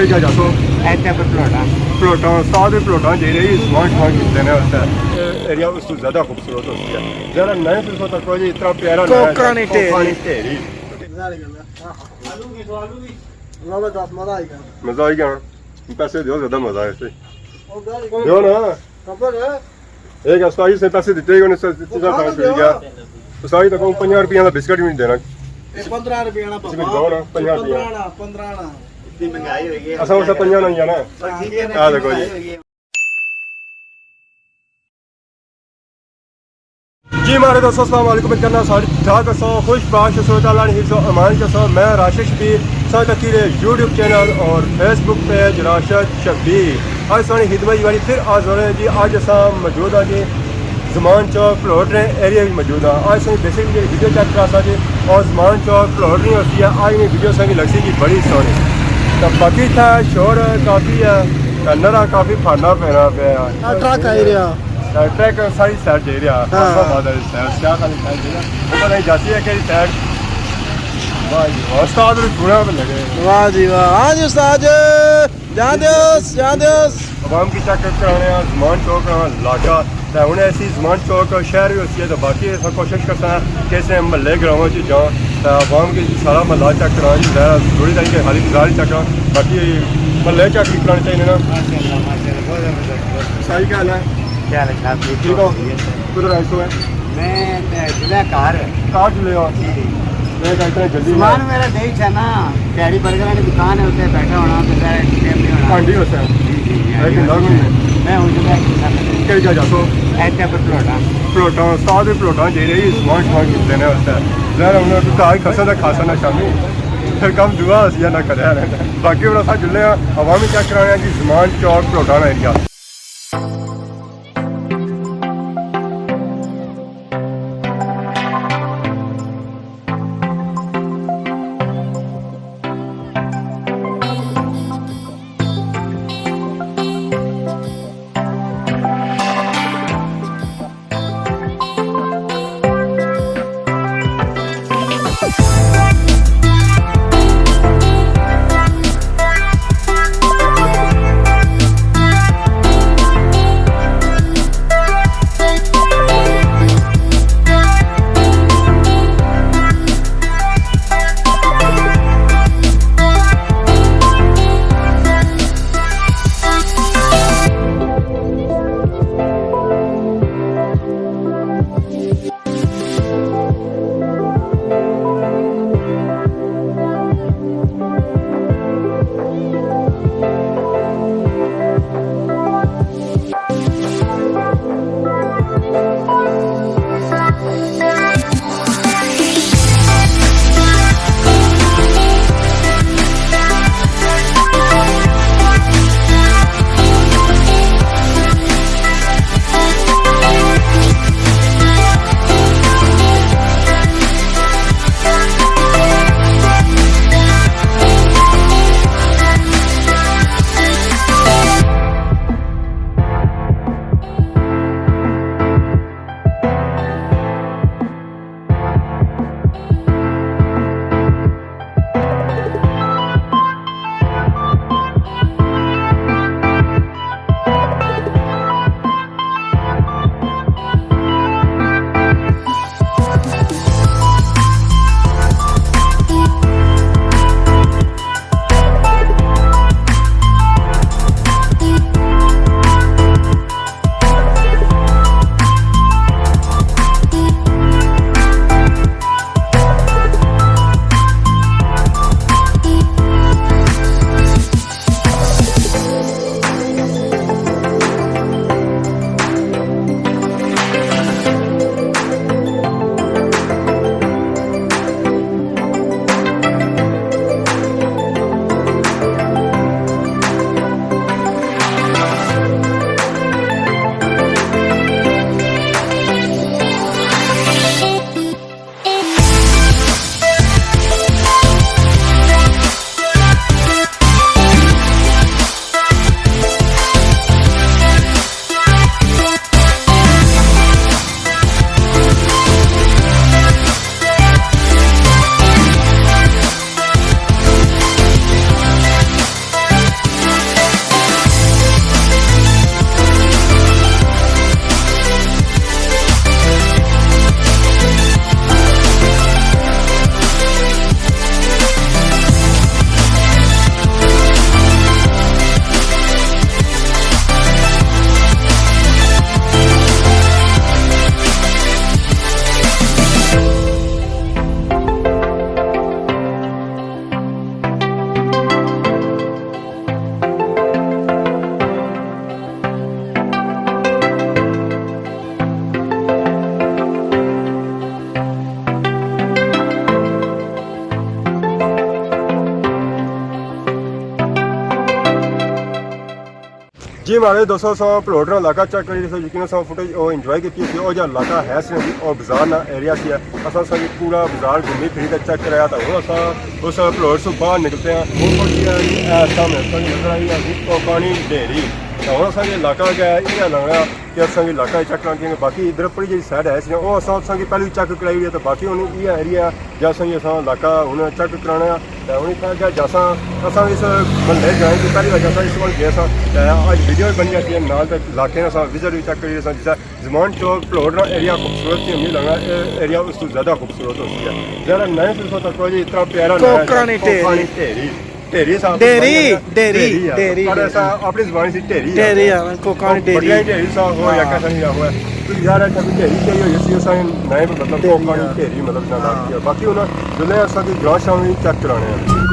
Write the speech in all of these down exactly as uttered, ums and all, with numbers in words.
کیا جاسو؟ ایتھے پر پلاٹاں۔ پلاٹاں، استاد بھی پلاٹاں دے رہی، سامان شمان کھدے نے واسطے۔ ایریا اس تو زیادہ خوبصورت ہوتی ہے۔ ذرا نئے سے سو تک کوئی اتنا پیارا نیا کوکا نہیں ٹھیک۔ کوکا نہیں ٹھیک۔ اللہ دس مزہ آئی گیا۔ مزہ آئی گیا۔ پیسے دیو، زیادہ مزہ آیا سی۔ دیو نا۔ خبر ہے؟ ایک استائی سے پیسے دیتے ہی انہیں سے، تیسرا کھانا پی گیا۔ استائی تک پنجاہ روپیہ کا بسکٹ بھی نہیں دینا۔ یہ پندرہ روپیہ نا اس میں پاپا۔ دو نا، پندرہ روپیہ۔ پندرہ نا، پندرہ نا۔ اتنی مہنگائی ہوئی ہے۔ اساں اسے پنجاہ نا ہی ہے نا۔ ہاں، ٹھیک ہے نا، آ دیکھو جی۔ مہنگائی ہوئی ہے۔ جی مہاڑے دوستو، السلام علیکم، کنا سارے ٹھیک ٹھاک ہسو، خوش باش ہسو، اللہ نے حفظ و امان چ ہسو۔ میں راشد شبیر، ساتھ تکی رہے یوٹیوب چینل اور فیس بک پیج راشد شبیر۔ آج سانی خدمت جی والی پھر حاضر ہیں جی۔ آج اساں موجود ہاں جی زمان چوک پلوٹ نے ایریا وچ موجود ہاں۔ آج سانی بیسک جی ویڈیو چیک کراسا جی، اور زمان چوک پلوٹ نہیں ہوتی ہے۔ آج نے ویڈیو سانی لگسی جی بڑی سونی۔ تو باقی اتھا شور کافی ہے، تے نرا کافی پھانا پینا پیا۔ آ ٹرک آئی رہیا۔ تے ٹرک ساری سائیڈ جائی رہیا۔ ہاں۔ آباد والی سائیڈ، سیاح والی سائیڈ جائی رہیا۔ اوپر نہیں جاتی ہے کہڑی سائیڈ۔ واہ جی واہ، استاد نے سونا پہ لگے۔ واہ جی واہ، ہاں جی استاد جی، جان دیوس، جان دیوس۔ عوام کی چیک کرانے ہیں، زمان چوک نا علاقہ۔ تے ہن ایسی زمان چوک شہر وی ہوسی ہے، تے باقی اساں کوشش کرساں کہ اس محلے گراواں چ جاں، تے عوام کی سارا محلہ چیک کراں جی، ظاہر ہے ضروری نہیں کہ خالی بازار ہی چیک کراں، باقی محلے چیک وی کرانے چاہیے نا۔ ماشاءاللہ، ماشاءاللہ، بہت زبردست۔ صحیح خیال ہے۔ کیا حال ہے جناب؟ ٹھیک ہو؟ کدھر آئے سو ہے؟ میں، میں ضلع کار۔ کار چلے ہو؟ جی۔ میں کہا اتنا جلدی سامان میں میرا دے ہی نا، ڈیڈی برگر والی دکان ہے، اتنے بیٹھا ہونا، تو ذرا ٹائم نہیں ہونا۔ ہاں جی، ہو سر۔ جی، جی، جی، میں ہاں جی، ہوں میں ہوں۔ میں ہوں جو میں کہہ سکتا ہوں۔ کیا کیا جاسو؟ ایتھے پر پلاٹاں۔ پلاٹاں، استاد بھی پلاٹاں دے رہی، سامان شمان کھدے نے واسطے۔ ظاہر ہے، انہاں کو کہا ہی کھسا نہ کھاسا نہ شامی۔ پھر کم دعا ہسی یا نہ کرے۔ باقی ہن اساں جلے ہاں، عوامی چیک کرانے ہاں جی، زمان چوک پلاٹاں نا ایریا۔ جی مہاڑے دوستو، اساں پلوٹ نا علاقہ چیک کری، یقین اساں فوٹیج او انجوائے کیتی سی۔ او جا علاقہ ہے سی، او بازار نا ایریا سی۔ اساں ساری پورا بازار گھومی پھری تے چیک کرایا، تے ہن اساں اس پلوٹ سے باہر نکلتے ہیں۔ وہ پہنچی ہے، اے سامنے اساں کی نظر آئی ہے جی کوکانی ڈھیری۔ تے ہن اساں کی علاقہ کیا ہے، یہ لگنا کہ اساں کی علاقہ چیک کرنا چاہیے۔ باقی ادھر پڑی جی سائڈ ہے سی، وہ اساں اساں کی پہلے چیک کرائی ہوئی ہے۔ تے باقی ہن یہ ایریا جیسا ہی اساں علاقہ ہن چیک کرانا ہے۔ تے ہن اتھاں اگے جاساں، اساں اس محلے جائیں کہ پہلی وار جاساں اس وقت گئے ساں۔ تے اج ویڈیو بھی بنی جاتی ہے، نال تے علاقے نا اساں وزٹ بھی چیک کری اساں، جس طرح زمان چوک پلوٹ نا ایریا خوبصورت سی، ہمیں لگنا اے ایریا اس تو زیادہ خوبصورت ہو سکیا۔ ذرا نئے سے سوچا کوئی اتنا پیارا نیا کوکانی جا، ڈھیری۔ کوکانی ڈھیری۔ ڈھیری صاحب، ڈھیری، ڈھیری، ڈھیری ہے۔ ڈھیری۔ پر ایسا اپنی زبان سے ڈھیری ہے۔ ڈھیری ہے، کوکانی ڈھیری۔ بڑیاں ڈھیری صاحب ہو یا ہاں۔ کیسا نہیں ہوا۔ تو یار، اے کبھی ڈھیری چاہیے ہوئی سی، اساں نئے مطلب ڈھیری کوکانی ہے۔ ڈھیری مطلب نہ ہاں۔ لگ گیا۔ باقی انہاں جلے اساں کی گراں شاں وی چیک کرانے ہیں۔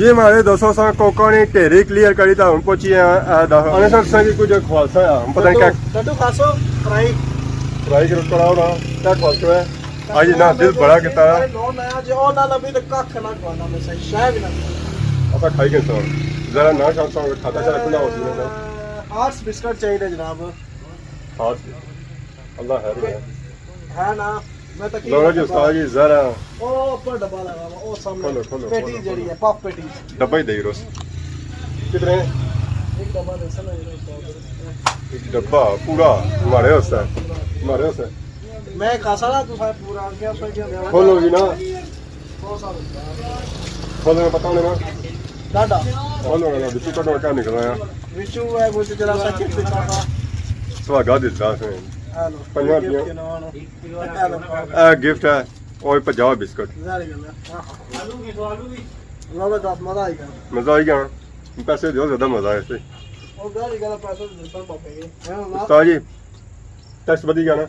یہ ہمارے دوستو، ساں کوکاں نی ڈھیری کلیئر کری تاں ہن پہنچی آں۔ اے دا انہیں ساں تساں کی کچھ خواصہ ہے، ہم پتہ نہیں کیا۔ لڈو خاصو، فرائی۔ فرائی کرو، کڑا ہونا، کیا خواصہ ہے؟ آج نا دل بڑا کیتا ہے۔ ارے نو نیا جی، او نہ لبھی تے ککھ نہ کھوانا میں صحیح، شے بھی نہ۔ اساں کھائی گئے ساں۔ ذرا نہ شام ساں کھاتا شاتا کھلا ہو سی نا۔ ہارٹس بسکٹ چاہیے جناب۔ ہارٹس۔ اللہ خیر ہے۔ ہے نا، میں تقریر لوڑا جی کرتا استاد جی، ذرا۔ او اوپر ڈبہ لگا ہوا، او سامنے۔ کھولو، کھولو، پیٹی کھولو، جیڑی کھولو۔ ہے، پف پیٹی۔ ڈبہ ہی دئی روس۔ کتنے؟ ایک ڈبہ دے سنا۔ ایک ڈبہ پورا مارے ہوسا ہے۔ مارے ہوسا ہے۔ میں کھاسا نا تساں پورا کیا سوچیا۔ کھولو جی نا۔ کھولو نا، پتہ ہونا نا۔ ڈاڈا۔ کھولو نا، بچو کٹو کیا نکلنا ہے۔ بچو ہے وہ جڑا سا چپ دیتا تھا۔ سواگا دیتا سے۔ ہیلو۔ پنجاب گفٹ دیا۔ کے نام ہے۔ ہیلو۔ اے گفٹ ہے، او پنجاب بسکٹ۔ ظاہر گل ہے۔ ہاں۔ زبردست، مزہ آئی گیا۔ مزہ آئی گیا۔ پیسے دیو، زیادہ مزہ آیا سے۔ او ظاہر گل ہے، پیسے دسن پاپے گے۔ ہاں، استاد جی، ٹیکس بدی گیا نا؟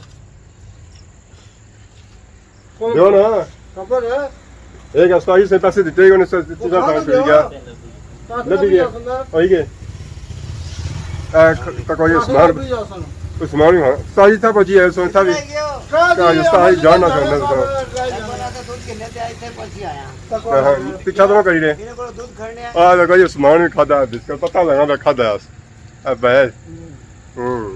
دیو نا۔ خبر ہے۔ ایک استاد جی سے پیسے دیتے ہی انہیں سے چیزاں کھانا چھوڑی گیا۔ لبھی گئے۔ ہوئی گئے۔ اے ک-، کوئی عثمان۔ عثمان ہی ہاں۔ استاد جی تھا پہنچی ہے، سوچ تھا بھی۔ استاد جی جاننا چاہنا تھا۔ ہاں، ہاں، پیچھا تو نہ کری رہے۔ آ دیکھو جی، عثمان بھی کھادا ہے بسکٹ، پتہ لگا میں کھادا ہے۔ اے بھائی۔ ہوں۔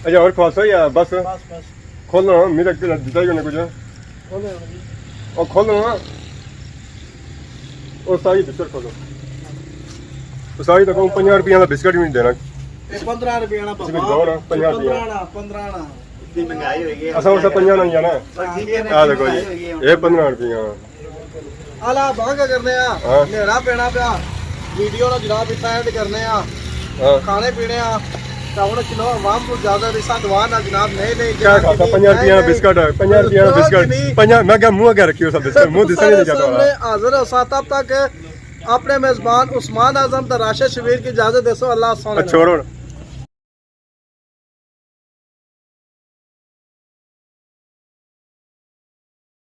اچھا، اور کھواسا یا بس؟ بس، بس۔ کھولنا، میرا دتا ہی کوئی نہ کچھ۔ کھولو جی۔ او کھولو نا۔ او ساری بسکٹ کھولو۔ او ساری تک پنجاہ روپیہ والا بسکٹ بھی نہیں دینا۔ اے پندرہ روپیہ والا بسکٹ بابا۔ دو نا، پنجاہ روپیہ۔ پندرہ آنا، پندرہ آنا۔ اتنی مہنگائی ہوئی ہے۔ اساں اس پنجاہ نا ہی جانا۔ پر ٹھیک ہے نا، آ دیکھو جی، مہنگائی ہوئی ہے۔ اے پندرہ روپیہ۔ آلا بھنگ کرنے آ، ہاں۔ نیڑا پینا پیا، ویڈیو نا جناب اتنا اینڈ کرنے آ، ہاں۔ کھانے پینے آ، تے ہن چلو عوام کو اجازت، اساں دعا نا جناب، نئے نئے کیا کھاتا؟ پنجاہ روپیہ نا بسکٹ ہے، پنجاہ روپیہ نا بسکٹ۔ پنجاہ، میں کیا منہ اگے رکھی اسا بسکٹ، منہ دسا نہیں جاتا۔ سامنے حاضر ہو سا، تب تک اپنے میزبان عثمان اعظم تے راشد شبیر کی اجازت دیسو، اللہ سونے اچھا، چھوڑو۔